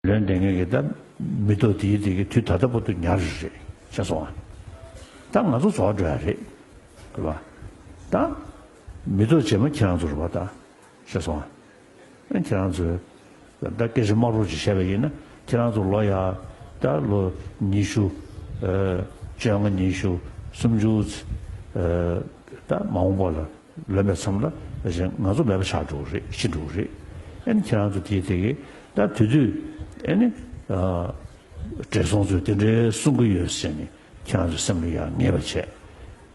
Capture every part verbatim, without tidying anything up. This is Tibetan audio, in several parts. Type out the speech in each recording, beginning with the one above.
ལོན་བསྡད་མཁན་གྱི་ད་མི་ཐོག་དེའི་དེ་གི་དུས་ད་ལྟ་བར་དུ་ཉར་རེད། ཤེས་སོང་ང་། ད་ང་ཚོ་རྫོགས་འགྲོ་ཡ་རེད། རེད་པ། ད་མི་ཐོག་རྗེས་མ་ཁྱེད་རང་ཚོ་རེད་པ་ད། ཤེས་སོང་ང་། ཨ་ཁྱེད་རང་ཚོས་ད་སྐད་ཆ་དམའ་རོགས་ཅིག་བཤད་པ་ཡིན་ན། ཁྱེད་རང་ཚོ་ལོ་ཡ་ད་ལོ་ཉི་ཤུ། ཨ་བཅོ་ལྔ་ཉི་ཤུ་སུམ་ཅུ། ཨ་ད་མ་འོངས་པ་ལ་ལོན་པའི་མཚམས་ལ་ང་ཚོ་མེད་པ་ཆགས་འགྲོ་གི་རེད། ཤི་འགྲོ་གི་རེད། ཨ་ནི་ཁྱེད་རང་ཚོ་དེའི་དེ་གི་ད་དུས་དུས་ཨ་ནི་ཨ་བགྲེས་སོང་ཚོས་དེ་འདྲའི་གསུང་གི་ཡོད་ཟེར་ནས་ཁྱེད་རང་ཚོ་སེམས་ལ་ཡ་ངེས་པ་བྱས།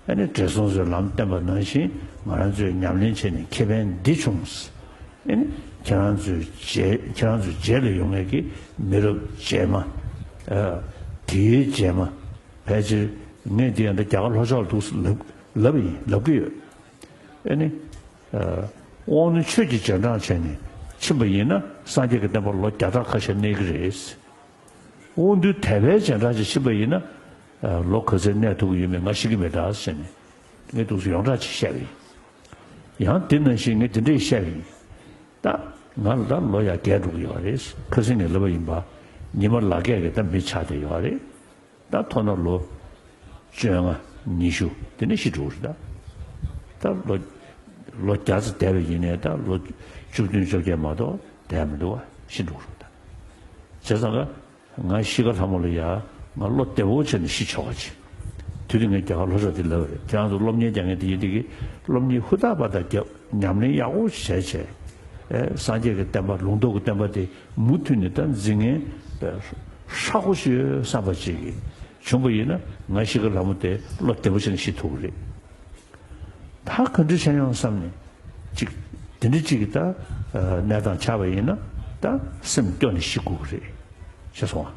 ཨ་ནི་བགྲེས་སོང་ཚོས་ལམ་བསྟན་པ་ནང་བཞིན་ང་རང་ཚོས་ཉམས་ལེན་བྱས་ནས་ཁེ་ཕན་འདི་བྱུང་། ཨ་ནི་ཁྱེད་རང་ཚོའི་རྗེས་ཁྱེད་རང་ཚོའི་རྗེས་ལ་ཡོང་མཁན་གྱི་མི་རབས་རྗེས་མ། ཨ་དེའི་རྗེས་མ། ཕལ་ཆེར་ངས་འདི་ཡང་ད་རྒྱ་གར་ལྷོ་ཕྱོགས་ལ་འདུག་ལབ་ལབ་ཡིན་ལབ་ཀྱི་ཡོད། ཨ་ནི། ཨ་དབང་རྣོན་ཆོས་ཀྱི་རྗེས་འབྲང་བྱས་ནས་ཕྱིན་པ་ཡིན་ན་སངས་རྒྱས་ཀྱི་བསྟན་པ་ལོ་བརྒྱ་ཕྲག་ཁ་ཤས་གནས་ཀྱི་རེད། དབང་རྟུལ་དད་པའི་རྗེས་འབྲང་ཅིག་ཕྱིན་པ་ཡིན་ན། ཨ་ལོ་ག་ཚོད་གནས་ཐུབ་ཀྱི་ཡོད་མེད་ང་ཤེས་ཀྱི་མེད་ད་ཟེར་ནས་ངས་འདུག་སེ་ཡོངས་གྲགས་ཅིག་བཤད་པ་ཡིན། ཡང་དེ་ནང་བཞིན་ངས་དེ་འདྲས་བཤད་པ་ཡིན། ད་ང་ལ་ད་ལོ་ཡར་རྒས་འགྲོ་གི་ཡོད་རེད། ཁ་སང་ངས་ལབ་པ་ཡིན་པ། ཉི་མ་ལག་བརྒྱད་ཀྱི་ད་མི་ཆགས་བསྡད་ཡོད་རེད། ད་མཐོ་ན་ལོ་བཅོ་ལྔ་ཉི་ཤུ་དེ་ནས་ཤི་འགྲོ་གི་རེད་ད། ད་ལོ་ལོ་བརྒྱ་ཙམ་བསྡད་པ་ཡིན་ནའི་ད་ལོ་བཅུ་བདུན་བཅོ་བརྒྱད་མ་གཏོགས་བསྡད་མི་འདུག་བ། ཤི་འགྲོ་གི་རེད་ད། བྱས་ཙང་ཀ་ང་ཤི་ཁ་ལྷ་མོ་ལ་ཡ་ང་བློ་བདེ་བོ་བྱས་ནས་ཤི་ཆོག་པ་ཅིག་དུས་དེ་ངས་རྒྱ་གར་ལྷོ་ཕྱོགས་དེ་ལབ་པ་རེད། ཁྱེད་རང་ཚོ་སློབ་གཉེར་རྒྱག་མཁན་དེ་ཡིན་དེ་གི་སློབ་གཉེར་ཧུར་ཐག་པ་དང་རྒྱབ་ཉམས་ལེན་ཡག་པོ་བྱས་བྱས། ཨེ་སངས་རྒྱས་ཀྱི་བསྟན་པ་ལུང་རྟོགས་ཀྱི་བསྟན་པ་དེ་མུ་མཐུད་ནས་ད་འཛིན་མཁན་ཧྲག་པོ་ཞིག་ཡོད་བསམ་པ་ཅིག་གིས་བྱུང་པ་ཡིན་ན། ང་ཤི་ཁ་ལྷ་མོ་དེ་བློ་བདེ་བོ་བྱས་ནས་ཤི་ཐུབ་ཀྱི་རེད། ད་ག་འདྲ་བྱས་ཡོང་བསམ་ནས་ཅིག་དེ་འདྲ་ཅིག་གི་ད་གནས་སྟངས་ཆགས་པ་ཡིན་ན་ད་སེམས་སྐྱོ་ནས་ཤི་དགོས་ཀྱི་རེད། ཤེས་སོང་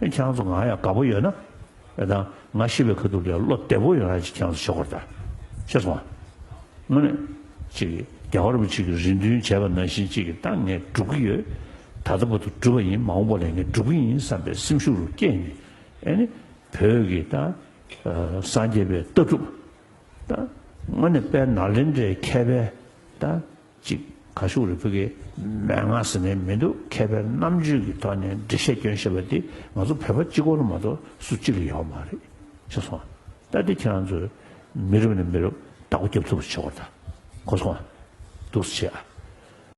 ང་། ཁྱེད་རང་ཚོ་ང་ཡང་དགའ་པོ་ཡོད་ན། ཨེ་ད་ང་ཤི་བའི་ཁ་ཐུག་ལ་བློ་བདེ་པོ་ཡོང་ཡ་ཅིག་ཁྱེད་རང་ཚོ་བྱེད་དགོས་རེད་ད། ཤེས་སོང་ང་། དངོས་གནས་ཅིག་རྒྱལ་བ་རིན་པོ་ཆེ་གི་རེ་འདུན་བྱས་པ་ནང་བཞིན་ཅིག་གི་ད་ངས་སྒྲུབ་ཀྱི་ཡོད། ད་ལྟ་བར་དུ་སྒྲུབ་པ་ཡིན། མ་འོངས་པ་ལ་ངས་སྒྲུབ་ཀྱི་ཡིན་བསམ་པའི་སེམས་ཤུགས་རུ་སྐྱེས་ནས། ཨེ་ནི་བོད་ཀྱི་ད་སངས་རྒྱས་པའི་ལྟ་གྲུབ། ད་དངོས་གནས་དཔལ་ནཱ་ལེནྡྲའི་མཁས་པའི་ད་ཅིག་ག་ཤུག་རེ་ཕུ་གེ་མན་ངག་ཟེར་ནས་མི་འདུག་མཁས་པའི་རྣམ་དཔྱོད་ཀྱི་ཐོག་ནས་འགྲེལ་བཤད་སྐྱོན་བཤད་པ་འདི་ང་ཚོ་བོད་པ་གཅིག་པོ་ལ་མ་གཏོགས་སུ་གཅིག་ལ་ཡོད་མ་རེད། ཤེས་སོང་ང་། ད་འདི་ཁྱེད་རང་ཚོས་མི་རབས་ནས་མི་རབས་བདག་པོ་རྒྱབ་ཐུབ་པ་བྱེད་དགོས་ད། གོ་སོང་ང་། འདུག་སེ་བྱེད་ཨ།